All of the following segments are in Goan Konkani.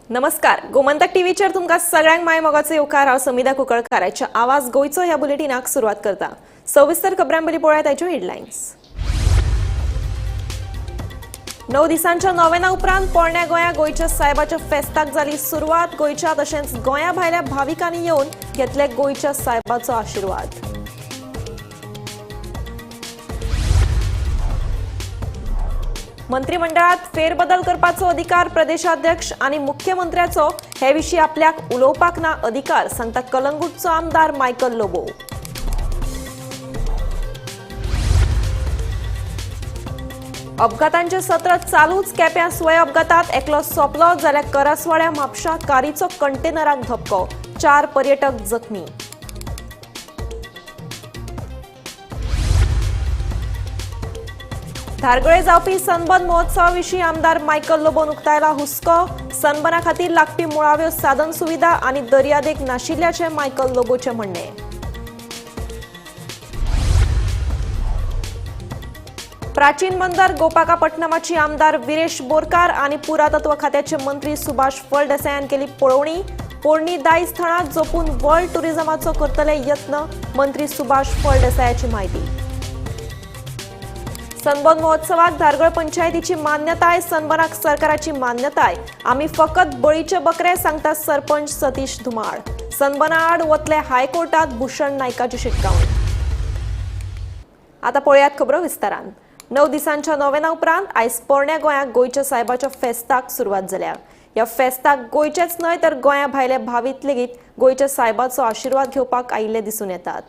नमस्कार, गोमंतक टीव्हीचेर तुमकां सगळ्यांक माय मोगाचो येवकार. हांव समिधा कुंकळकाराच्या आवाज गोंयचो ह्या बुलेटिनाक सुरवात करता. सविस्तर खबरां पयलीं पळोवया ताच्यो हेडलायन्स. 9 दिसांच्या नोवेना उपरांत पोरण्या गोंया गोंयच्या सायबाच्या फेस्ताक जाली सुरवात. गोंयच्या तशेंच गोंया भायल्या भाविकांनी येवन घेतले गोंयच्या सायबाचो आशिर्वाद. मंत्रिमंडळात फेरबदल करपाचो अधिकार प्रदेशाध्यक्ष आणि मुख्यमंत्र्याचो, हे विशीं आपल्याक उलोवपाक ना अधिकार, सांगता कलंगूटचो आमदार मायकल लोबो. अपघातांचे सत्र चालूच. केप्यां स्वय अपघातात एकलो सोंपलो जाल्यार करासवाड्या म्हापशा कारीचो कंटेनराक धपको, 4 पर्यटक जखमी. धारगळे जावपी सनबर्न महोत्सवा विशीं आमदार मायकल लोबोन उक्तायला हुस्को. सनबर्ना खातीर लागपी मुळाव्यो साधन सुविधा आनी दर्यादेग नाशिल्ल्याचें मायकल लोबोचें म्हणणें. प्राचीन बंदर गोपाकापट्टणमाची आमदार विरेश बोरकार आनी पुरातत्व खात्याचे मंत्री सुभाष फळदेसायान केली पळोवणी. पोरणी दायज थळां जपून वर्ल्ड टुरिझमाचो करतले यत्न, मंत्री सुभाष फळदेसायाची म्हायती. सनबर्न महोत्सवाक धारगळ पंचायतीची मान्यताय, सनबर्नाक सरकाराची मान्यताय. आमी फकत बळीचे बकरे, सांगता सरपंच सतीश धुमाळ. सनबर्ना आड वतले हायकोर्टात, भूषण नायकाची शिटकावणी. आता पळयात खबरो विस्तारान. 9 दिसांच्या नोवेना उपरांत आयज पोरण्या गोंयाक गोंयच्या सायबाच्या फेस्ताक सुरवात जाल्या. ह्या फेस्ताक गोंयचेच न्हय तर गोंया भायले भावीत लेगीत गोंयच्या सायबाचो आशिर्वाद घेवपाक आयिल्ले दिसून येतात.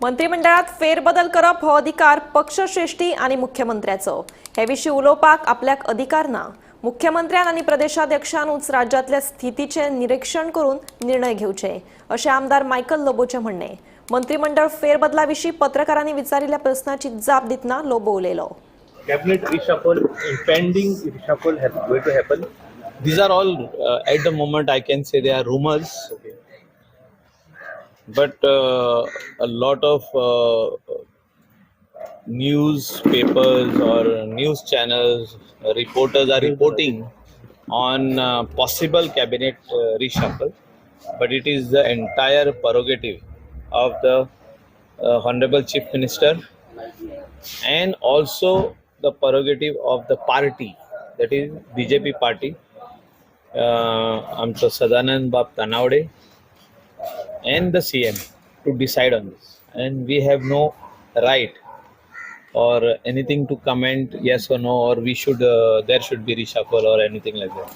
मंत्रिमंडळात फेरबदल करप हो अधिकार पक्षश्रेष्ठी आनी मुख्यमंत्र्याचो. हे विशीं उलोवपाक आपल्याक अधिकार ना. मुख्यमंत्र्यान आनी प्रदेशाध्यक्षानूच राज्यांतल्या स्थितीचें निरीक्षण करून निर्णय घेवचे, अशें आमदार मायकल लोबोचें म्हणणें. मंत्रिमंडळ फेरबदला विशीं पत्रकारांनी विचारिल्ल्या प्रस्नाची जाप दितना लोबो उलयलो. Cabinet reshuffle, impending reshuffle has going to happen. These are all at the moment I can say they are rumors. Okay. But a lot of newspapers or news channels, reporters are reporting on possible cabinet reshuffle, but it is the entire prerogative of the Honorable Chief Minister and also the prerogative of the party, that is BJP party. Amcho Sadanand Bab Tanavade and the CM to decide on this, and we have no right or anything to comment yes or no, or we should there should be reshuffle or anything like that.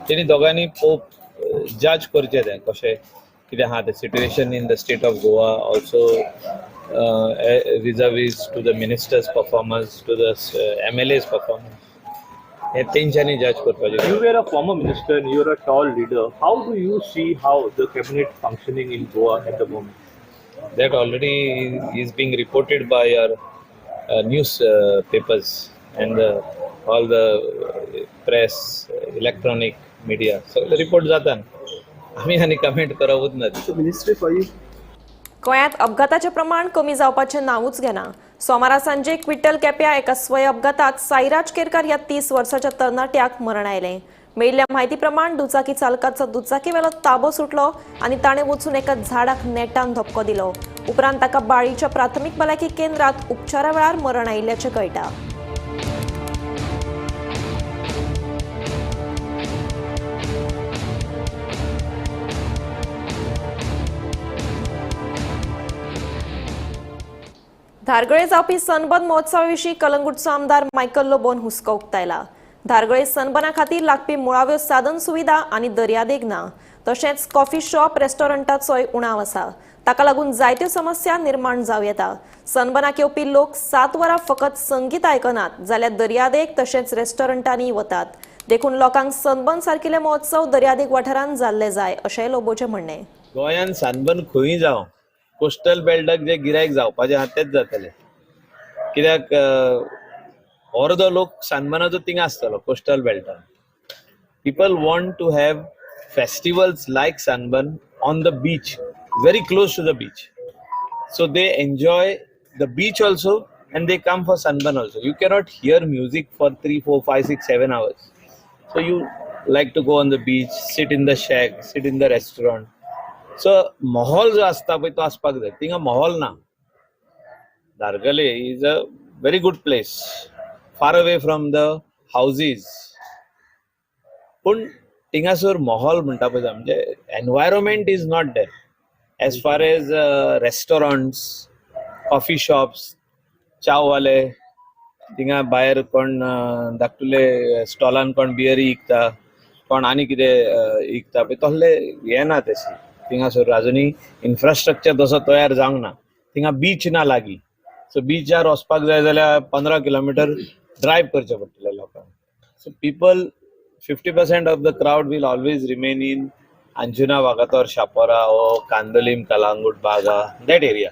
तेणी दोगांनी पोप जज करचे तें कशें कितें आहा तें situation in the state of Goa, also vis-a-vis to the ministers performance, to the MLAs performance, हें तेंच्यांनी जज करपाचें. You were a former minister and you are a tall leader. How do you see how the cabinet functioning in Goa at the moment? That already is being reported by our news papers and all the press, electronic media. सगळे रिपोर्ट जाता, आमी आनी कमेंट करपूच ना. So ministry for you. गोंयांत अपघाताचें प्रमाण कमी जावपाचें नांवूच घेना. सोमारा सांजे क्विटल केप्या एका स्वय अपघातात साईराज केरकार ह्या 30 वर्साच्या तरणाट्याक मरण आयलें. मेळिल्ल्या म्हायती प्रमाण दुचाकी चालकाचो दुचाकीवेलो ताबो सुटलो आनी ताणें वचून एका झाडाक नेटान धपको दिलो. उपरांत ताका बाळीच्या प्राथमीक भलायकी केंद्रात उपचारा वेळार मरण आयिल्ल्याचें कळटा. धारगळे जावपी सनबर्न महोत्सवा विशीं कलंगूटचो आमदार मायकल लोबोन हुस्को उक्तायला. धारगळे सनबर्ना खातीर लागपी मुळाव्यो साधन सुविधा आनी दर्यादेग ना, तशेंच कॉफी शॉप रेस्टॉरंटाचोय उणाव आसा. ताका लागून जायत्यो समस्या निर्माण जावं येता. सनबर्नाक येवपी लोक 7 वरां फकत संगीत आयकनात जाल्यार दर्यादेग तशेंच रेस्टॉरंटांनी वतात. देखून लोकांक सनबर्न सारकिले महोत्सव दर्यादेग वाठारांत जाल्ले जाय अशेंय लोबोचें म्हणणें. गोंयांत सनबर्न खंयूय जावं, कोस्टल बेल्टाक जे गिरायक जावपाचे आहा तेच जातले. कित्याक अर्दो लोक सनबर्नाचो थिंगा आसतलो coastal बेल्टान. People want to have festivals like Sunburn on the beach, very close to the beach. So they enjoy the beach also and they come for sunburn also. You cannot hear music for 3, 4, 5, 6, 7 hours. So you like to go on the beach, sit in the shack, sit in the restaurant. So माहोल जो आसता पळय तो आसपाक जाय. थिंगा माहोल ना. Dhargal is a very good place, far away from the houses, पूण थिंगासर माहोल म्हणटा पळय, म्हणजे environment is not there as far as restaurants, coffee shops, च्यावाले थिंगा भायर कोण धाकटुले स्टॉलान कोण बियरी विकता, कोण आनी कितें विकता पळय, तसले हें ना. तशी थिंगासर अजुनूय इन्फ्रास्ट्रक्चर तसो तयार जावंक ना. थिंगा बीच ना लागीं. सो बिचार वचपाक जाय जाल्यार 15 किलोमिटर ड्रायव्ह करचें पडटलें लोकांक. So people, 50% of the crowd will always remain in Anjuna, Vagator, Chapora or Candolim, Calangute, Baga, that area,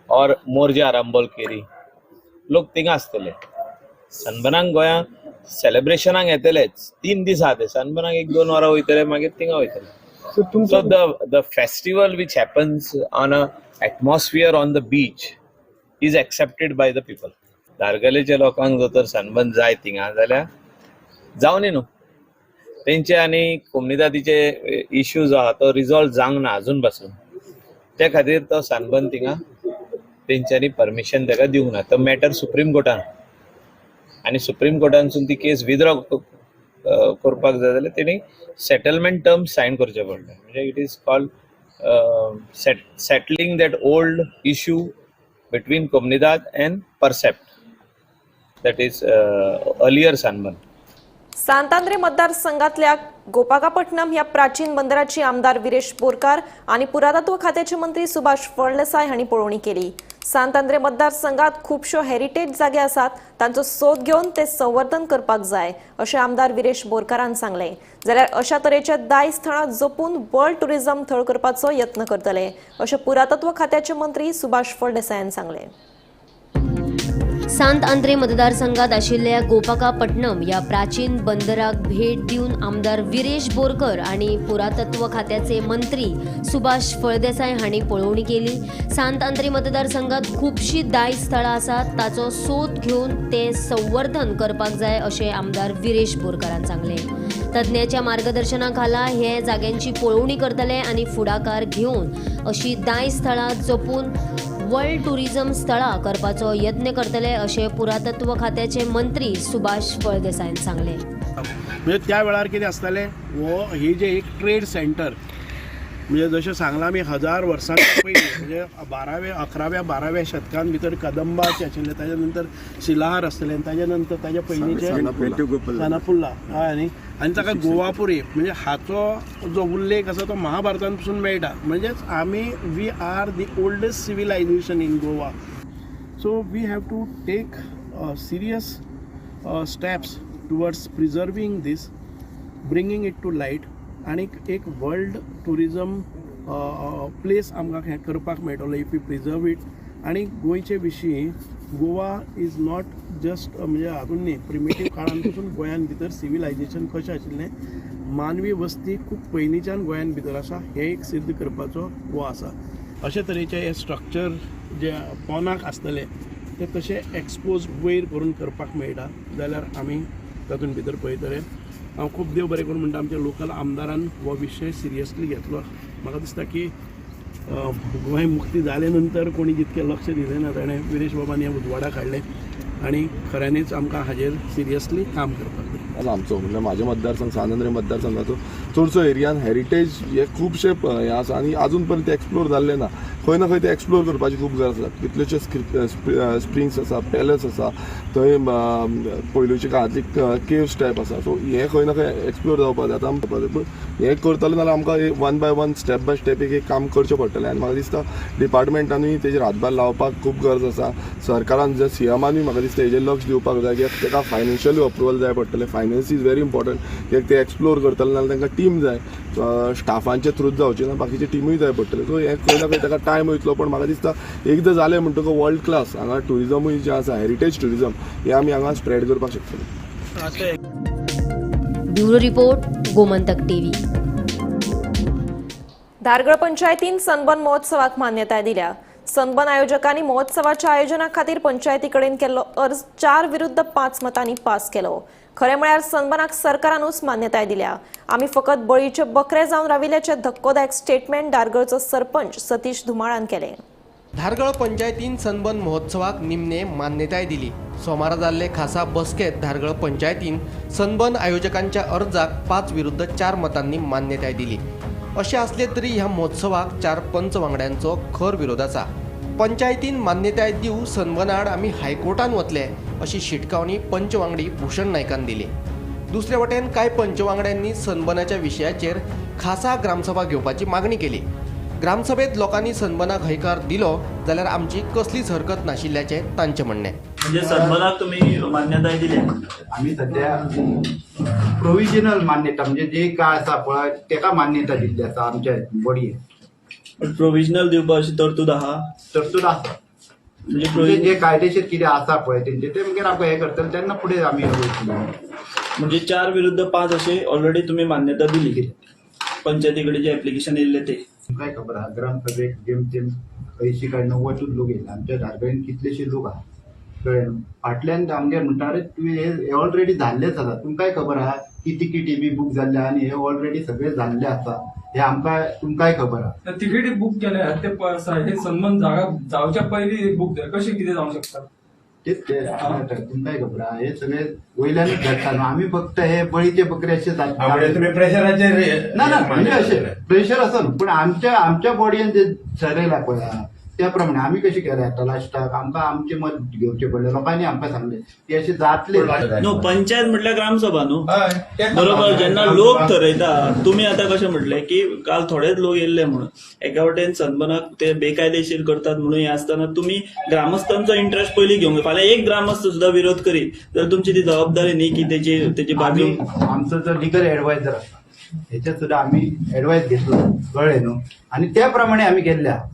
or Morjim, Arambol, Keri. लोक थिंगा आसतले. सनबर्नाक गोंया सेलिब्रेशनाक येतलेच. 3 दीस आहा ते. सनबर्नाक 1-2 वरां वयतले, मागीर थिंगा वयतले. So the festival which happens on a atmosphere on the beach is accepted by the people. धारगलेच्या लोकांक जर तर सनबर्न जाय थिंगा जाल्यार जावनी न्हू. तेंचे आनी कोमनिदादीचे इश्यू जो आहा तो रिजॉल्व जावंक ना अजून पासून. त्या खातीर तो सनबर्न थिंगा तेंच्यांनी परमिशन ताका दिवंक ना. तो मॅटर सुप्रीम कोर्टान आनी सुप्रीम कोर्टानसून ती केस विथड्रॉ करपाक जाय जाल्यार तेणी सेटलमेंट टर्म्स सायन करचे पडले. म्हणजे it is called settling that old issue between Comunidade and Percept, that is earlier Sunburn. Santandrem मतदारसंघातल्या गोपाकापट्टणम ह्या प्राचीन बंदराची आमदार विरेश बोरकार आनी पुरातत्व खात्याचे मंत्री सुभाष फळदेसाय हांणी पळोवणी केली. सांतांद्रे मतदारसंघात खुबश्यो हेरिटेज जागे आसात, तांचो सोद घेवन ते संवर्धन करपाक जाय अशें आमदार विरेश बोरकारान सांगलें. जाल्यार अशा तरेच्या दायज थळां जपून वर्ल्ड टुरिझम थळ करपाचो यत्न करतले अशें पुरातत्व खात्याचे मंत्री सुभाष फळदेसायान सांगलें. सांत आंद्रे मतदारसंघात आशिल्ल्या गोपाकापट्टणम ह्या प्राचीन बंदराक भेट दिवन आमदार विरेश बोरकर आनी पुरातत्व खात्याचे मंत्री सुभाष फळदेसाय हांणी पळोवणी केली. सांत आंद्रे मतदारसंघात खुबशीं दायज थळां आसात, ताचो सोद घेवन ते संवर्धन करपाक जाय अशें आमदार विरेश बोरकारान सांगलें. तज्ञाच्या मार्गदर्शना खाला हे जाग्यांची पळोवणी करतले आनी फुडाकार घेवन अशी दायज थळां जपून वर्ल्ड टुरिझम स्थळां करपाचो यत्न करतले अशें पुरातत्व खात्याचे मंत्री सुभाष फळदेसायान सांगलें. म्हणजे त्या वेळार कितें आसतालें, हो ही जे एक ट्रेड सेंटर, म्हणजे जशें सांगलां आमी 1000 वर्सांच्या पयलीं, म्हणजे 12व्या 11व्या 12व्या शतकान भितर कदंबाचे आशिल्ले, ताच्या नंतर शिलाहार आसतले आनी ताच्या नंतर ताच्या पयलींचे सानापुल्ला. हय, न्ही, आनी ताका गोवापुरी, म्हणजे हाचो जो उल्लेख आसा तो महाभारतान पसून मेळटा. म्हणजेच आमी we are the oldest civilization in Goa. So we have to take serious steps towards preserving this, bringing it to light आनी एक वर्ल्ड टुरिजम प्लेस आमकां हें करपाक मेळटलो if you preserve it. आनी गोंयचे विशीं, गोवा is not just, म्हणजे हातून न्ही, प्रिमिटीव काळान पसून गोंयान भितर सिविलायझेशन कशें आशिल्लें, मानवी वस्ती खूब पयलींच्यान गोंयान भितर आसा हें एक सिद्ध करपाचो हो आसा. अशे तरेचे हे स्ट्रक्चर जे पोनाक आसतले ते तशे एक्सपोज वयर करून करपाक मेळटा जाल्यार आमी तातूंत भितर पळयतले. हांव खूब देव बरें करूं म्हणटा, आमच्या लोकल आमदारान हो विशय सिरियसली घेतलो. म्हाका दिसता की गोंय मुक्ती जाले नंतर कोणी जितकें लक्ष दिलें ना, ताणें विरेश बाबान हें उजवाडाक हाडलें आनी खऱ्यांनीच आमकां हाजेर सिरियसली काम करपाक जाय. आमचो म्हणल्यार म्हाज्या मतदारसंघ सांत मतदारसंघाचो चडसो एरियान हेरिटेज हे खुबशे हे आसा आनी आजून पर्यंत एक्सप्लोर जाल्ले ना. खंय ना खंय ते एक्सप्लोर करपाची खूब गरज आसा. कितलेशे स्प्रिंग्स आसा, पॅलस आसा, थंय पयलुच्या काळांतली केव्स टायप आसा. सो हे खंय ना खंय एक्सप्लोर जावपाक जाय. आतां आमकां पूण हें करतले जाल्यार आमकां one by one, step by step एक एक काम करचें पडटलें. आनी म्हाका दिसता डिपार्टमेंटानूय तेजेर हातभार लावपाक खूब गरज आसा. सरकारान, जे सीएमानूय म्हाका दिसता हेजेर लक्ष दिवपाक जाय, कित्याक ताका फायनान्शियली अप्रुवल जाय पडटलें. फायनान्स is very important, कित्याक ते एक्सप्लोर करतले जाल्यार तांकां टीम जाय, स्टाफांचे थ्रूच जावचे ना, बाकीचे टिमूय जाय पडटले. सो हें खंय ना खंय ताका टायम वयतलो, पूण म्हाका दिसता एकदां जालें म्हणटकच वर्ल्ड क्लास हांगा ट्युरिजमूय जें आसा, हेरिटेज ट्युरिजम, हें आमी हांगा स्प्रेड करपाक शकतले. Bureau report, Gomantak TV. Dhargal पंचायतीन सनबर्न महोत्सवाक मान्यताय दिल्या. सनबर्न आयोजकांनी महोत्सवाच्या आयोजना खातीर पंचायती कडेन केल्लो अर्ज 4 विरुद्ध 5 मतांनी पास केलो. खरें म्हळ्यार सनबर्नाक सरकारानूच मान्यताय दिल्या. आमी फकत बळीचे बकरे जावन राविल्ल्याचे धक्कोदायक स्टेटमेंट धारगळचो सरपंच सतीश धुमाळान केलें. धारगळ पंचायतीन सनबर्न महोत्सवाक निमणे मान्यताय दिली. सोमारा जाल्ले खासा बसकेत धारगळ पंचायतीन सनबर्न आयोजकांच्या अर्जाक 5 विरुद्ध 4 मतांनी मान्यताय दिली. अशें आसलें तरी ह्या महोत्सवाक चार पंच वांगड्यांचो खर विरोध आसा. पंचायतीन मान्यताय दिवं, सनबर्नाआड आमी हायकोर्टान वतले अशी शिटकावणी पंच वांगडी भूषण नायकान दिली. दुसरे वटेन कांय पंच वांगड्यांनी सनबर्नाच्या विशयाचेर खासा ग्रामसभा घेवपाची मागणी केली. ग्रामसभेत लोकांनी सनबर्नाक हयकार दिलो जाल्यार आमची कसलीच हरकत नाशिल्ल्याचें तांचें म्हणणें. म्हणजे सनबर्नाक तुम्ही मान्यताय दिल्या? आमी सध्या प्रोविजनल मान्यता, म्हणजे जे काय आसा पळय तेका मान्यता दिल्ली आसा आमच्या बॉडयेन. प्रोविजनल दिवपा अशी तरतूद आहा? तरतूद आसा. म्हणजे म्हणजे प्रोविजनल जे कायदेशीर कितें आसा पळय तेंचे, ते मागीर आमकां हें करतले तेन्ना फुडें आमी वयतले. म्हणजे 4 विरुद्ध 5 असे ऑलरेडी तुम्ही मान्यता दिली पंचायती कडे, जे ऍप्लिकेशन येयल्ले ते? तुमकांय खबर आहा, ग्रामसभेक जेम तेम 80 काय 90च लोक येयले. आमच्या धारगळीन कितलेशे लोक आहा, कळ्ळें न्हू? फाटल्यान आमगेर म्हणटा, अरे तुवें हे ऑलरेडी जाल्लेच आसा, तुमकांय खबर आहा की तिकीटी बी बूक जाल्ले आनी हे ऑलरेडी सगळे जाल्ले आसा, हे आमकां तुमकांय खबर आहा. तिकीट बुक केल्या ते हे सनबर्न जागा जावच्या पयलीं बुक जाय, कशें कितें जावंक शकता? तेच ते आता तुमकांय खबर आहा, हे सगळे वयल्यानूच घडटा न्हू. आमी फक्त हे बळीचे बकरे अशे जाता. म्हणजे तुम्ही प्रेशराचेर? ना ना, म्हणजे अशें प्रेशर आसा न्हू, पूण आमच्या आमच्या बॉडयेन जे ठरयला पळय त्या प्रमाणे आमी कशें केलें. आतां लास्टाक आमकां आमचें मत घेवचें पडलें. लोकांनी आमकां सांगलें की अशें जातलें. न्हू, पंचायत म्हटल्यार ग्रामसभा न्हू? हय, तेच. बरोबर. जेन्ना लोक थरयता, तुम्ही आता कशें म्हटलें की काल थोडेच लोक येयल्ले म्हणून, एका वटेन सनबर्नाक ते बेकायदेशीर करतात म्हणून हें आसतना तुमी ग्रामस्थांचो इंट्रस्ट पयलीं घेवंक जाय. फाल्यां एक ग्रामस्थ सुद्दां विरोध करीत जाल्यार तुमची ती जबाबदारी न्ही की तेची तेची बाजू आमी आमचो जो लिगल एडवायझर आसा हेच्यात सुद्दां आमी एडवायस घेतलो, कळ्ळें न्हू, आनी त्या प्रमाणे आमी केल्ले आहा.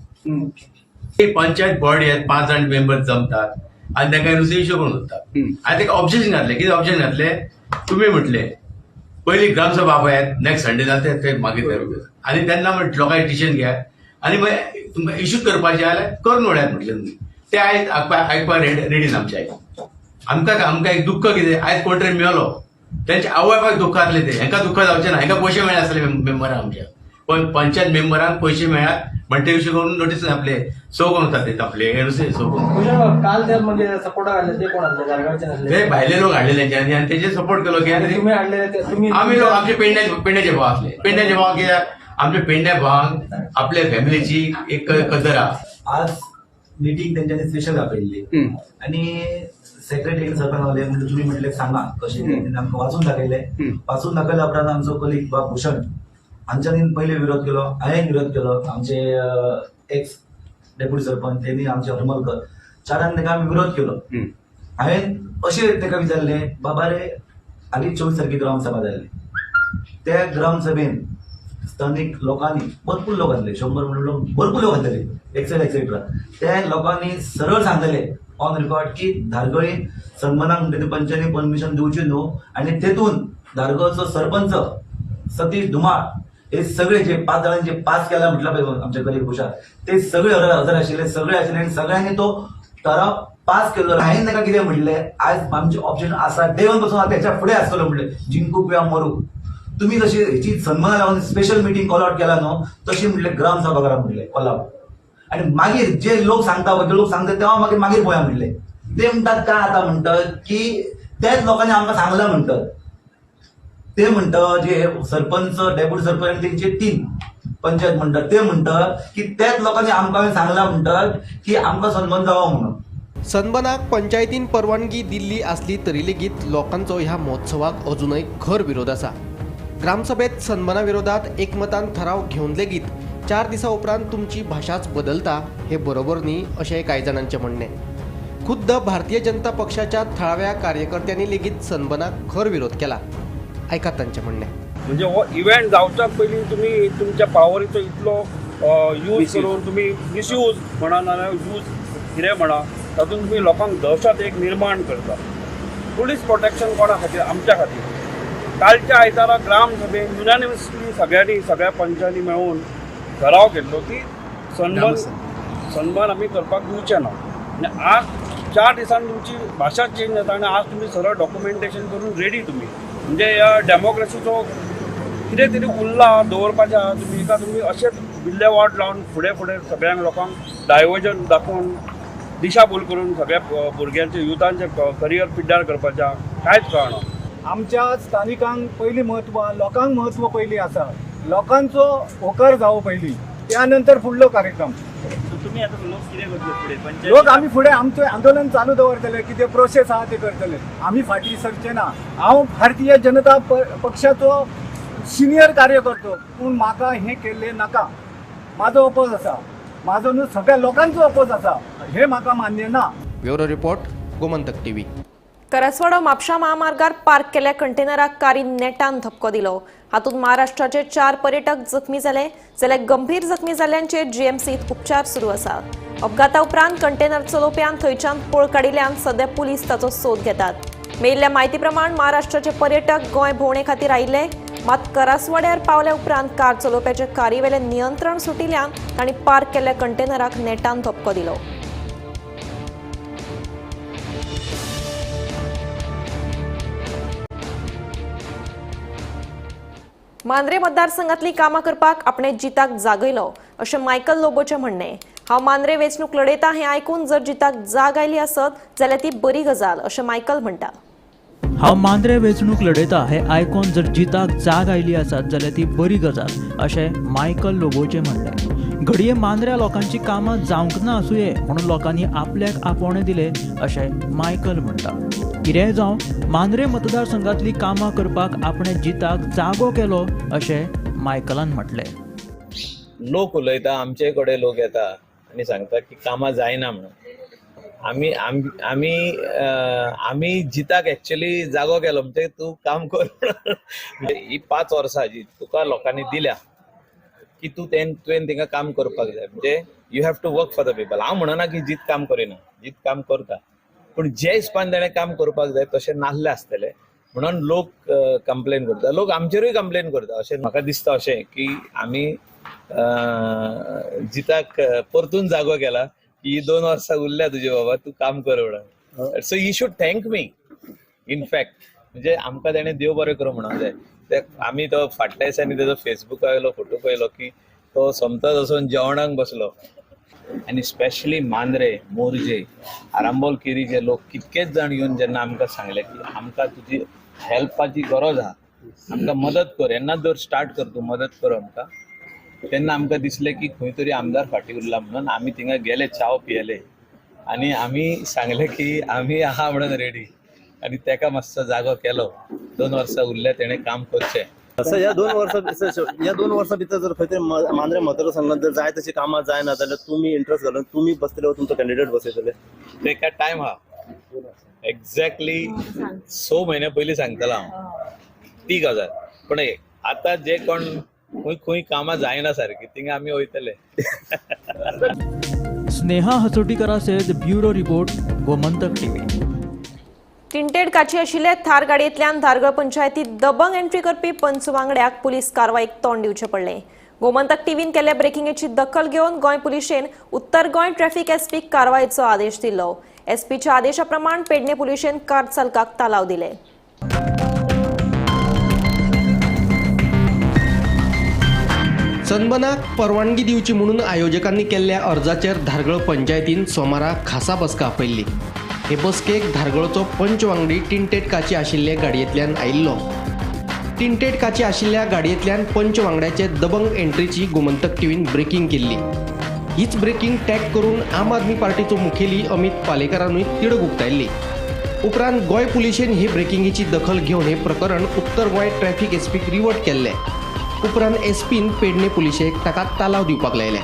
पंचायत बॉडी आहेत, पांच जाण मेंबर जमतात आणि तांकां नुस्तें इश्यू करून उरतात आनी ताका ऑब्जेक्शन घातलें. कितें ऑब्जेक्शन घातलें? तुमी म्हटले पयली ग्रामसभा आपयात, नेक्स्ट संडे जाता ते मागीर ते, आनी तेन्ना लोकांनी डिसिजन घेयात आनी मागीर तुमकां इश्यू करपाचें जाल्यार करून उडयात म्हटलें तुमी. ते आयज आयकपाक रेडी ना आमचे आयज. आमकां आमकां एक दुख्ख कितें, आयज कोण तरी मेलो, तेंच्या आवय बापायक दुख्ख जातलें, ते हेंकां दुख्ख जावचें ना. हेंकां पयशे मेळ्ळे आसले मेंबरांक, आमच्या पण पंचायत मेंबरांक पयशे मेळ्ळ्यात म्हणटे इश्यू करून नोटीस आपले सो करून वता ते आपले हे नुस्तें सो करून. काल ते म्हणजे सपोर्टाक आसले ते कोण आसले? धारगळचे नासले? ते भायले लोक हाडले तेंच्यांनी आनी तेजेर सपोर्ट केलो की आनी तुमी हाडलेले ते तुमी? आमी लोक आमचे पेडण्याचे भाव आसले. पेडण्याचे भाव कित्याक, आमच्या पेडण्या भावांक आपल्या फॅमिलीची एक कदर आहा. आज मिटींग तेंच्यांनी स्पेशल आपयल्ली आणि सेक्रेटरी सरपंच गावले. म्हणजे तुम्ही म्हटले सांगा कशें कितें. तेणी आमकां वाचून दाखयले. वाचून दाखयल्या उपरांत आमचो कलीग बाब भूषण हांच्यांनी पयले विरोध केलो, हांवें विरोध केलो, आमचे एक्स डेप्युटी सरपंच तेणी, आमचे हरमलकर, चारान ताका आमी विरोध केलो. हांवें अशें ताका विचारलें, बाबा रे, हालीं 24 तारखेक ग्रामसभा जाल्ली, त्या ग्रामसभेन स्थानिक लोकांनी, भरपूर लोक आसले, 100 म्हणून लोक, भरपूर लोक आसलेले, एक्सेट्रा एक्सेट्रा, त्या लोकांनी सरळ सांगलेले ऑन रिकॉर्ड की धारगळी सनबर्नाक म्हणटा ते पंचांनी परमिशन दिवची न्हू. आनी तेतून धारगळचो सरपंच सतीश धुमाळ हे सगळे जे पांच जाणांचे पास केला म्हटलं पळय आमच्या कलीग भूषण, ते सगळे हजर आशिल्ले, सगळे आशिल्ले आनी सगळ्यांनी तो ठराव पास केलो. हांवें ताका कितें म्हणलें, आयज आमचें ऑप्शन आसा, डे वन पासून आतां हेच्या फुडें आसतलो म्हणलें, जिंकू किंवा मरू. तुम्ही जशी हेची सनबर्ना लागून स्पेशल मिटींग कॉल आउट केला न्हू, तशी म्हटलें ग्रामसभा करा म्हणलें कॉल आउट, आणि मागीर जे लोक सांगता पळय, ते लोक सांगता तेव्हा मागीर मागीर पळोवया म्हणले. ते म्हणटात काय आतां म्हणटात की त्याच लोकांनी आमकां सांगलां म्हणटात. ते म्हणटा जे सरपंच, डेप्युटी सरपंच आनी तेंचे टीम पंचायत म्हणटात, ते म्हणटात की त्याच लोकांनी आमकां सांगलां म्हणटात की आमकां सन्मान जावो म्हणून. सनबनाक पंचायतीन परवानगी दिल्ली आसली तरी लेगीत लोकांचो ह्या महोत्सवाक अजूनय खर विरोध आसा. ग्रामसभेत सनबना विरोधात एकमतान थाराव घेवन लेगीत 4 दिसां उपरांत तुमची भाशाच बदलता हे बरोबर न्ही अशें कांय जाणांचें म्हणणें. खुद्द भारतीय जनता पक्षाच्या थळाव्या कार्यकर्त्यांनी लेगीत सनबनाक खर विरोध केला. आयकात तांचें म्हणणें. म्हणजे हो इव्हेंट जावच्या पयलीं तुमी तुमच्या पावरीचो इतलो यूज करून तुमी मिसयूज म्हणा नाजाल्यार यूज कितें म्हणा तातूंत तुमी लोकांक दहशत एक निर्माण करता. पुलीस प्रोटेक्शन कोणा खातीर? आमच्या खातीर. कालच्या आयतारा ग्रामसभेन युनानिमसली सगळ्यांनी सगळ्या पंचांनी मेळून ठराव केल्लो की सनबर्न आमी करपाक दिवचे ना. आनी आज 4 दिसांनी तुमची भाशा चेंज जाता आनी आज तुमी सरळ डॉक्युमेंटेशन करून रेडी तुमी. म्हणजे ह्या डेमोक्रेसीचो कितें तरी उरला दवरपाचें आहा तुमी का तुमी अशेंच विल्लेवाट लावन फुडें फुडें सगळ्यांक लोकांक डायवर्जन दाखोवन दिशाभूल करून सगळ्या भुरग्यांचे युथांचे करियर पिड्ड्यार करपाचें कांयच कळना. आमच्या स्थानिकांक पयलीं म्हत्व, लोकांक म्हत्व पयलीं आसा. लोकांचो होकार जावो पयलीं, त्यानंतर फुडलो कार्यक्रम. तुमी आतां लोक कितें करतले फुडें? लोक आमी फुडें आमचें आंदोलन चालू दवरतले, कितें प्रोसेस आहा ते करतले. आमी फाटीं सरचे ना. हांव भारतीय जनता पक्षाचो सिनियर कार्यकर्तो, पूण म्हाका हें केल्लें नाका. म्हाजो अपोज आसा, म्हाजो न्हू सगळ्या लोकांचो अपोज आसा, हें म्हाका मान्य ना. Bureau report, Gomantak TV. Karaswada Mapusa महामार्गार पार्क केल्ल्या कंटेनराक कारीन नेटान धपको दिलो. हातूंत महाराष्ट्राचे 4 पर्यटक जखमी जाले, जाल्यार गंभीर जखमी जाल्ल्यांचेर जीएमसीत उपचार सुरू आसा. अपघाता उपरांत कंटेनर चलोवप्यान थंयच्यान पळ काडिल्ल्यान सध्या पुलीस ताचो सोद घेतात. मेळिल्ल्या म्हायती प्रमाण महाराष्ट्राचे पर्यटक गोंय भोंवणे खातीर आयिल्ले, मात करासवाड्यार पावल्या उपरांत कार चलोवप्याचे कारीवेलें नियंत्रण सुटिल्ल्यान तांणी पार्क केल्ल्या कंटेनराक नेटान धपको दिलो. मांद्रे मतदारसंघातली कामां करपाक आपणे जिताक जागयलो अशें मायकल लोबोचें म्हणणें. हांव मांद्रे वेंचणूक लढयता हें आयकून जर जिताक जाग आयली आसत जाल्यार ती बरी गजाल अशें मायकल म्हणटा. हांव मांद्रे वेंचणूक लढयता हें आयकून जर जिताक जाग आयली आसत जाल्यार ती बरी गजाल अशें मायकल लोबोचें म्हणलें. घडये मांद्र्या लोकांची कामां जावंक ना आसुये म्हणून लोकांनी आपल्याक आपोवणें दिलें अशें मायकल म्हणटा. कितेंय जावं, मांद्रे मतदारसंघातली कामां करपाक आपणे जिताक जागो केलो अशें मायकलान म्हटलें. लोक उलयता, आमचे कडेन लोक येता आनी सांगता की कामां जायना म्हणून. आमी आमी आमी जिताक एक्चुअली जागो केलो म्हणजे तूं काम कर. ही 5 वर्सां जी तुका लोकांनी दिल्या की तूं तुवें तिंगा काम करपाक जाय, म्हणजे you have to work for the people. हांव म्हणना की जीत काम करिना, जीत काम करता, पूण जे हिसपान तेणें काम करपाक जाय तशें नासलें आसतलें म्हणून लोक कंप्लेन करता, लोक आमचेरूय कंप्लेन करता. अशें म्हाका दिसता अशें की आमी जिताक परतून जागो केला की 2 वर्सां उरल्या तुजे बाबा, तूं काम कर म्हणून. So he should thank me in fact. म्हणजे आमकां तेणें देव बरें करूं म्हणूंक जाय. ते आमी तो फाटल्या दिसांनी तेजो फेसबुका वयलो फोटो पळयलो की तो सोमतोच वचून जेवणाक बसलो. आनी स्पेशली मांद्रे, मोरजे, आरांबोल, केरीचे लोक कितकेच जाण येवन जेन्ना आमकां सांगलें की आमकां तुजी हेल्पाची गरज आहा, आमकां मदत कर, येन्ना जर स्टार्ट कर तूं मदत कर आमकां, तेन्ना आमकां दिसलें की खंय तरी आमदार फाटीं उरला म्हणून आमी थिंगा गेले, च्याव पियेले आनी आमी सांगलें की आमी आहा म्हणून रेडी. आनी तेका मातसो जागो केलो. 2 वर्सां उरल्या तेणें काम करचें. सर, ह्या 2 वर्सां ह्या 2 वर्सां भितर जर खंय तरी मांद्रे मतदारसंघात जर जाय तशी कामां जायना जाल्यार तुमी इंट्रस्ट घालून तुमी बसतले वा तुमचो कॅन्डिडेट बसयतले? तेका टायम आहा. एक्झॅक्टली 6 म्हयन्या पयलीं सांगतलो हांव ती गजाल. पूण आतां जे कोण खंय खंय कामां जायना सारकी थिंगा आमी वयतले. स्नेहा हसोटीकरा सयत bureau report, Gomantak TV. Tinted काची आशिल्ले थार गाडयेंतल्यान धारगळ पंचायतीत दबंग एंट्री करपी पंच वांगड्याक पुलीस कारवायेक तोंड दिवचें पडलें. गोमंतक टीव्हीन केल्ल्या ब्रेकिंगेची दखल घेवन गोंय पुलिशेन उत्तर गोंय ट्रॅफिक एसपीक कारवायेचो आदेश दिलो. एसपीच्या आदेशा प्रमाण पेडणे पुलिशेन कार चालकाक तालाव दिले. सनबनाक परवानगी दिवची म्हणून आयोजकांनी केल्ल्या अर्जाचेर धारगळ पंचायतीन सोमारा खासा बसका आपयल्ली. हे बसकेक धारगळचो पंच वांगडी टिंटेड काची आशिल्ले गाडयेंतल्यान आयिल्लो. टिंटेड काची आशिल्ल्या गाडयेंतल्यान पंच वांगड्याचे दबंग एंट्रीची गोमंतक टीव्हीन ब्रेकिंग केल्ली. हीच ब्रेकिंग टॅग करून आम आदमी पार्टीचो मुखेली अमित पालेकारानूय तिडक उक्तायल्ली. उपरांत गोंय पुलिशेन ही ब्रेकिंगेची दखल घेवन हे प्रकरण उत्तर गोंय ट्रॅफिक एसपीक रिवर्ट केल्लें. उपरांत एसपीन पेडणे पुलिशेक ताका तालाव दिवपाक लायले.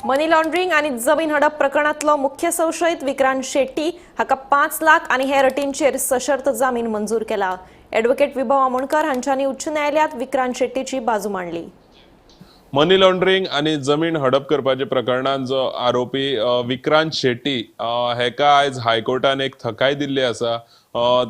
मनी लॉन्ड्रिंग आनी जमीन हडप प्रकरणांतलो मुख्य संशयित विक्रांत शेट्टी हाका 5 लाख आनी हेर अटींचेर सशर्त जामीन मंजूर केला. ॲडव्होकेट विभव आमोणकर हांच्यांनी उच्च न्यायालयात विक्रांत शेट्टीची बाजू मांडली. मनी लॉन्ड्रिंग आनी जमीन हडप करपाच्या प्रकरणांत जो आरोपी विक्रांत शेट्टी हेका आयज हायकोर्टान एक थकाय दिल्ली आसा.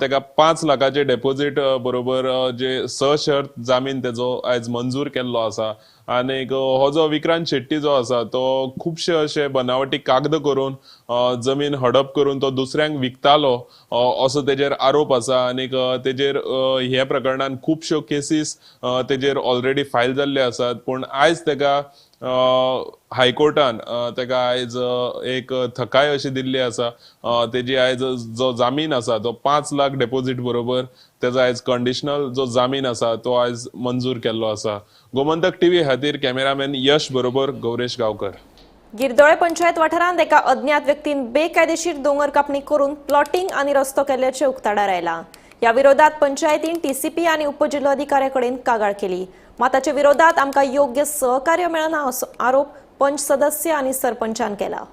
तेका 5 लाखाचे डेपोजीट बरोबर जे सशर्त जामीन तेजो आयज मंजूर केल्लो आसा. आनीक हो जो विक्रांत शेट्टी जो आसा तो खुबशे अशे बनावटी कागद करून जमीन हडप करून तो दुसऱ्यांक विकतालो असो तेजेर आरोप आसा. आनीक तेजेर ह्या प्रकरणान खुबश्यो केसीस तेजेर ऑलरेडी फायल जाल्ले आसात. पूण आयज तेका हायकोर्टान तेका आयज एक थकाय अशी दिल्ली आसा. तेजी आयज जो जामीन आसा तो 5 लाख डेपोजीट बरोबर तेजो आयज कंडिशनल जो जामीन आसा तो आयज मंजूर केल्लो आसा. गोमंतक टीव्ही खातीर कॅमेरामॅन यश बरोबर गौरेश गांवकर. गिरदोळे पंचायत वाठारांत एका अज्ञात व्यक्तीन बेकायदेशीर दोंगर कापणी करून प्लॉटिंग आनी रस्तो केल्ल्याचें उक्ताडार आयलां. ह्या विरोधात पंचायतीन टीसीपी आनी उपजिल्होधिकाऱ्याकडेन कागाळ केली. मात ताचे विरोधात आमकां योग्य सहकार्य मेळना असो आरोप पंच सदस्य आनी सरपंचान केला.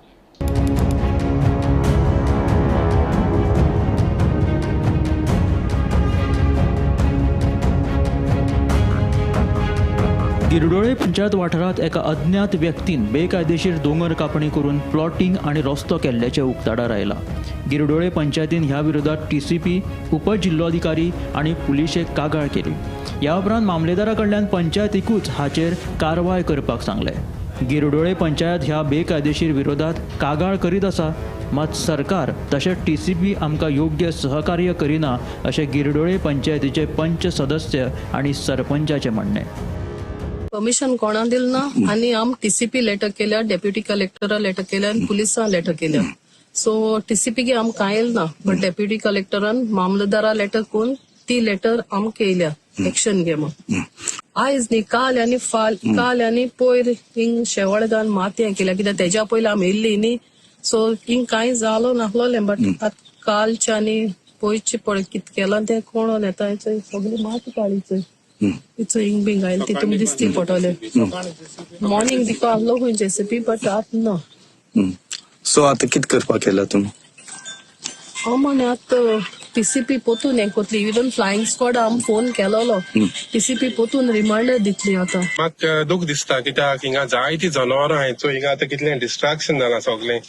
गिरडोळे पंचायत वाठारांत एका अज्ञात व्यक्तीन बेकायदेशीर दोंगर कापणी करून प्लॉटिंग आनी रस्तो केल्ल्याचें उक्ताडार आयलां. गिरडोळे पंचायतीन ह्या विरोधात टीसीपी, उपजिल्होधिकारी आनी पुलिशेक कागाळ केली. ह्या उपरांत मामलेदारा कडल्यान पंचायतीकूच हाचेर कारवाय करपाक सांगलें. गिरडोळे पंचायत ह्या बेकायदेशीर विरोधात कागाळ करीत आसा, मात सरकार तशेंच टीसीपी आमकां योग्य सहकार्य करिना अशें गिरडोळे पंचायतीचे पंच सदस्य आनी सरपंचाचें म्हणणें. परमिशन कोणा दिल ना आनी आम टीसीपी लेटर केल्या, डेप्युटी कलेक्टरा लेटर केल्या आनी पुलिसां लेटर केल्या. सो टीसीपी गे आम कांय ना, बट डेप्युटी कलेक्टरान मामलेदारा लेटर करून ती लेटर आम केल्या एक्शन घे म्हूण. आयज न्ही काल आनी फाल काल आनी पयर हिंग शेवळगान माती केल्या, कित्याक तेज्या पयलीं आमी येयल्ली न्ही. सो हिंग कांय जालो नासलोलें, बट आतां कालचे आनी पयरचे पळय कितें केलां तें कोण येता सगळी माती काडली. इचो हिंग बिंग आयली ती तुमी दिसती पडटले. मॉर्निंग दिको आहलो खंय जेसीपी, बट आतां ना. सो आतां कितें करपाक केला तुमी? हांव म्हणे आतां टीसीपी पोतून हें कोतली, इवन फ्लायिंग स्क्वॉड आम फोन केलोलो, टीसीपी पोतून रिमांडर दितली आतां. म्हाका दूख दिसता कित्याक हिंगा जायती जनावरां आहाय. सो हिंगा आतां कितलें डिस्ट्रक्शन जालां सगळें.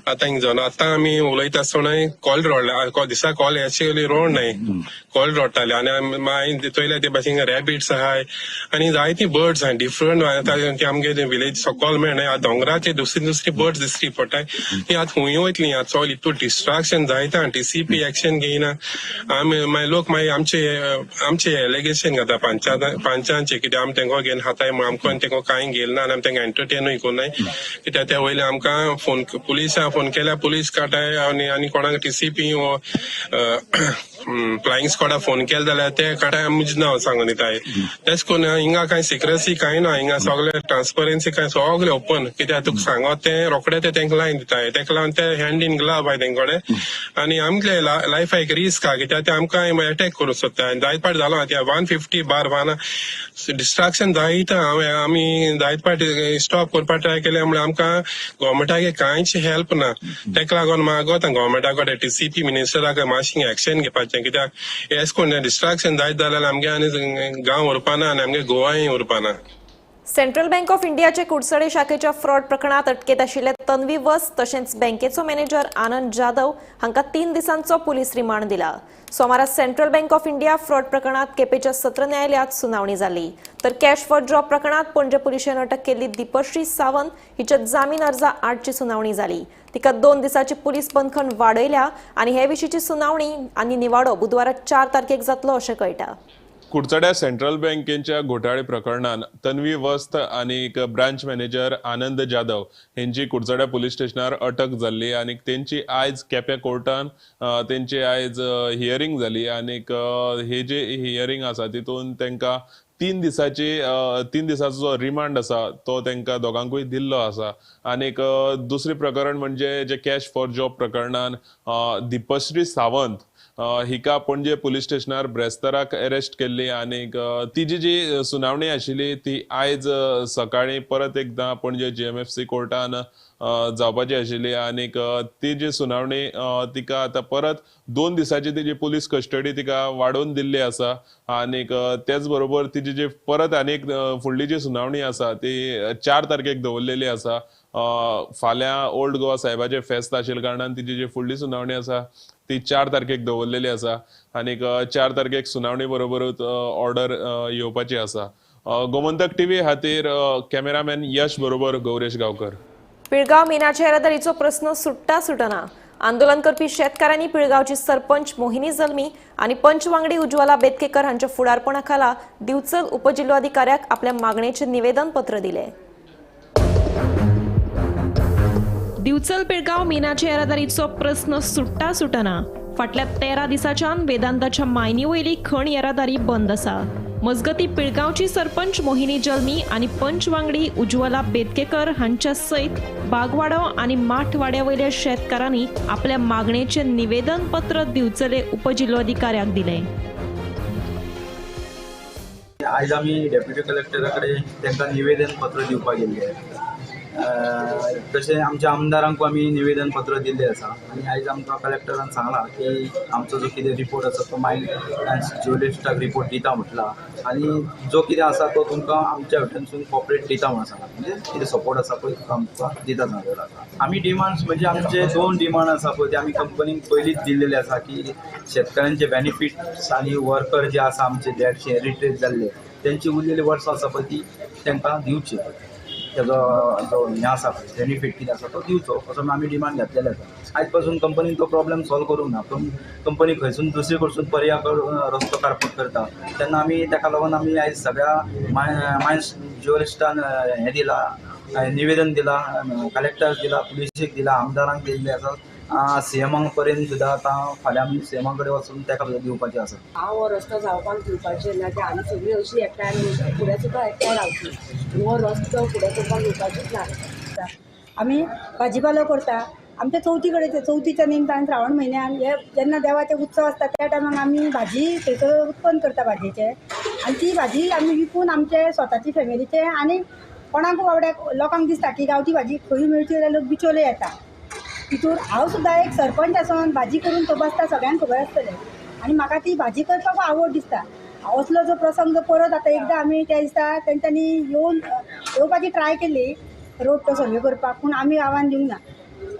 आतां हिंग जनावर आतां आमी उलयता आसतना कॉल रडला, दिसा कॉल एक्चुअली रोड न्हय कॉल रडटाले. आनी मागीर चोयल्या ते भाशेन रॅबिट्स आहाय आनी जायती बर्ड्स आहाय डिफरंट. आतां आमगे विलेज सकल मेळना दोंगराचे दुसरी दुसरी बर्ड्स दिसती पडटाय. ती आतां खंय वयतली? आतां सगळें इतू डिस्ट्रक्शन जायता, टीसीपी एक्शन घेयना. आमी मागीर लोक मागीर आमचे आमचे एलिगेशन घाता पंचांचे कित्याक आमी तेंको घेवन खाताय म्हूण. आमकां तेंको कांय घेयला ना आनी आमी तेंका एंटरटेनूय कोन्नाय कित्याक त्या वयल्या आमकां फोन पुलिसां फोन केल्यार पुलीस काडटाय आनी आनी कोणाक टीसीपी वो फ्लायिंग स्क्वॉडा फोन केले जाल्यार ते काडटाय आमचें नांव सांगून दिताय. तेश कोन्न हिंगा कांय सिक्रसी कांय ना, हिंगा सगळे ट्रान्सपरन्सी कांय सगळे ओपन. कित्याक तुका सांगत तें रोखडे ते तेंका लायन दिताय, तेका लागून ते हँड इन ग्लव आहाय तेंचे कडेन. आनी आमचे लायफा एक रिस्क आहा कित्याक ते आमकां एटॅक करूंक सोदता. आनी जायत पाट जालो आतां 150 बार वाना डिस्ट्रक्शन जायता. आमी जायत पाट स्टॉप करपाक ट्राय केलें म्हणल्यार आमकां गव्हर्मेंटाक कांयच हेल्प ना. तेका लागून मागोता गव्हर्मेंटा कडेन टीसीपी मिनिस्टराक मातशें एक्शन घेवपाचें कित्याक एश कोन्न डिस्ट्रक्शन जायत जाल्यार आमगे आनी गांव उरपाना आनी आमगे गोवाय उरपाना. सेंट्रल बँक ऑफ इंडियाचे कुडचडे शाखेच्या फ्रॉड प्रकरणात अटकेत आशिल्ले तन्वी वस तशेंच बँकेचो मॅनेजर आनंद जाधव हांकां 3 दिसांचो पुलीस रिमांड दिला. सोमारा central bank of India fraud प्रकरणात केपेच्या सत्र न्यायालयात सुनावणी जाली. तर कॅश फॉर जॉब प्रकरणात पणजे पुलिशेन अटक केल्ली दीपश्री सावंत हिच्या जामीन अर्जा आडची सुनावणी जाली. तिका 2 दिसांची पुलीस बंदखण वाडयल्या आनी हे विशींची सुनावणी आनी निवाडो बुधवारा 4 तारखेक जातलो अशें कळटा. कुडचड्या सेंट्रल बँकेच्या घोटाळे प्रकरणान तन्वी वस्त आनी ब्रांच मॅनेजर आनंद जाधव हेंची कुडचड्या पुलीस स्टेशनार अटक जाल्ली आनी तेंची आयज केप्यां कोर्टान तेंची आयज हियरींग जाली आनी हे जे हियरींग आसा तितून तेंकां 3 दिसाचो जो रिमांड आसा तो तेंकां दोगांकूय दिल्लो आसा. आनीक दुसरें प्रकरण म्हणजे जे कॅश फॉर जॉब प्रकरणान दीपश्री सावंत हिका पणजे पुलीस स्टेशनार ब्रेस्ताराक अरेस्ट केल्ली आनीक तिजी जी सुनावणी आशिल्ली ती आयज सकाळीं परत एकदां पणजे GMFC कोर्टान जावपाची आशिल्ली आनीक ती जी सुनावणी तिका आतां परत 2 दिसाची तिजी पुलीस कस्टडी तिका वाडोवन दिल्ली आसा आनीक तेच बरोबर तिजी जी परत आनीक फुडली जी सुनावणी आसा ती 4 तारखेक दवरलेली आसा. फाल्यां ओल्ड गोवा साहेबाचें फेस्त आशिल्ल्या कारणान तिजी जी फुडली सुनावणी आसा ती 4 तारखेक दवरलेली आसा आनीक 4 तारखेक सुनावणी बरोबरूच ऑर्डर येवपाची आसा. गोमंतक टीव्ही खातीर कॅमेरामॅन यश बरोबर गौरेश गांवकर. पिळगांव मिनाच्या येरादारीचो प्रस्न सुट्टा सुटना. आंदोलन करपी शेतकारांनी पिळगांवची सरपंच मोहिनी जल्मी आनी पंच वांगडी उज्ज्वला बेतकेकर हांच्या फुडारपणा खाला दिवचल उपजिल्लोधिकाऱ्याक आपल्या मागणेचें निवेदन पत्र दिलें. दिवचल पिळगांव मिनाच्या येरादारीचो प्रस्न सुट्टा सुटना. फाटल्या 13 दिसांच्यान वेदांताच्या मायनी वयली खण येरादारी बंद आसा. मजगती पिळगांवची सरपंच मोहिनी जल्मी आनी पंच वांगडी उज्ज्वला बेतकेकर हांच्या सयत बागवाडो आनी माठवाड्या वयल्या शेतकारांनी आपल्या मागणेचें निवेदन पत्र दिवचले उपजिल्लोधिकाऱ्याक दिलें. आयज आमी डेप्युटी कलेक्टरा कडेन तांकां निवेदन पत्र दिवपाक गेल्ले. तशें आमच्या आमदारांकूय आमी निवेदन पत्र दिल्लें आसा आनी आयज आमकां कलेक्टरान सांगलां की आमचो जो कितें रिपोर्ट आसा तो मागीर जियोलॉजिस्टाक रिपोर्ट दिता म्हटला आनी जो कितें आसा तो तुमकां आमच्या वटेनसून कॉपरेट दिता म्हणून सांगला, म्हणजे कितें सपोर्ट आसा पळय तो आमकां दिता सांगलेलो आसा. आमी डिमांड्स म्हणजे आमचे 2 डिमांड आसा पळय ते आमी कंपनीक पयलींच दिल्लेले आसा की शेतकऱ्यांचे बेनिफिट्स आनी वर्कर जे आसा आमचे देडशे रिट्रेस जाल्ले तेंची उरलेली वर्सां आसा पळय ती तांकां दिवची, तेजो जो हें आसा बेनिफीट कितें आसा तो दिवचो असो आमी डिमांड घातलेलो आसा. आयज पासून कंपनीन तो प्रॉब्लम सॉल्व करूंक ना, पूण कंपनी खंयसून दुसरे कडसून पर्याय रस्तो काडपाक करता तेन्ना आमी ताका लागून आमी आयज सगळ्या मायन्स जियोलॉजिस्टान हें दिलां, निवेदन दिलां, कलेक्टराक दिलां, पुलिसेक दिलां, आमदारांक दिल्लें आसा, सीएमांक पर्यंत सुद्दां आतां फाल्यां आमी सीएमा कडेन वचून ताका सुद्दां दिवपाचें आसा. हांव हो रस्तो जावपाक दिवपाचें ना, ते आमी सगळीं अशी एकठांय फुडें सुद्दां एकठांय रावतली, हो रस्तो फुडें करपाक दिवपाचीच ना. आमी भाजीपालो करता आमच्या चवथी कडेन, चवथीच्या निमतान श्रावण म्हयन्यान हे जेन्ना देवाचे उत्सव आसता त्या टायमाक आमी भाजी थंयसर उत्पन्न करता भाजयेचे आनी ती भाजी आमी विकून आमचे स्वताची फॅमिलीचे आनी कोणाक बाबड्याक लोकांक दिसता की गांवठी भाजी खंय मेळची जाल्यार लोक बिचोले येता. तितूर हांव सुद्दां एक सरपंच आसून भाजी करून तो बसता सगळ्यांक खबर आसतलें आनी म्हाका ती भाजी करपाक आवड दिसता. असलो जो प्रसंग परत आतां एकदां आमी त्या दिसा तेंच्यांनी येवन येवपाची ट्राय केली रोड तो सर्वे करपाक, पूण आमी गांवान दिवंक ना.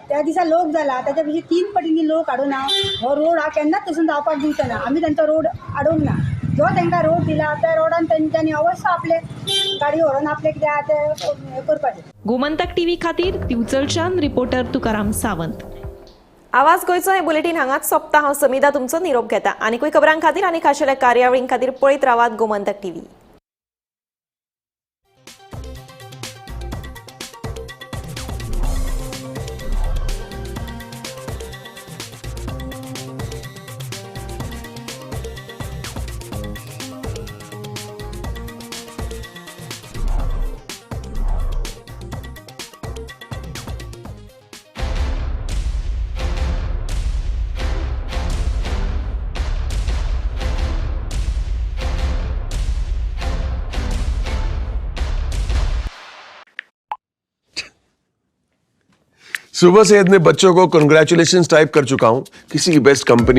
त्या दिसा लोक जाला ताच्या पेक्षा 3 पटींनी लोक हाडून हांव हो रोड हांव केन्नाच थंयसून जावपाक दिवचो ना. आमी तेंचो रोड हाडूंक ना, जो तांकां रोड दिला त्या रोडान तेंच्यांनी अवश्य आपले गाडी व्हरून आपले कितें आहा तें करपाचें. गोमंतक टीव्ही खातीर दिवचलच्यान रिपोर्टर तुकाराम सावंत. आवाज गोंयचो हे बुलेटीन हांगाच सोंपता. हांव समिदा तुमचो निरोप घेता. आनीकूय खबरां खातीर आनी खाशेल्या कार्यावळीं खातीर पळयत रावात गोमंतक टीव्ही. सुबह से इतने बच्चों को कंग्रेचुलेशंस टाइप कर चुका हूं, किसी की बेस्ट कंपनी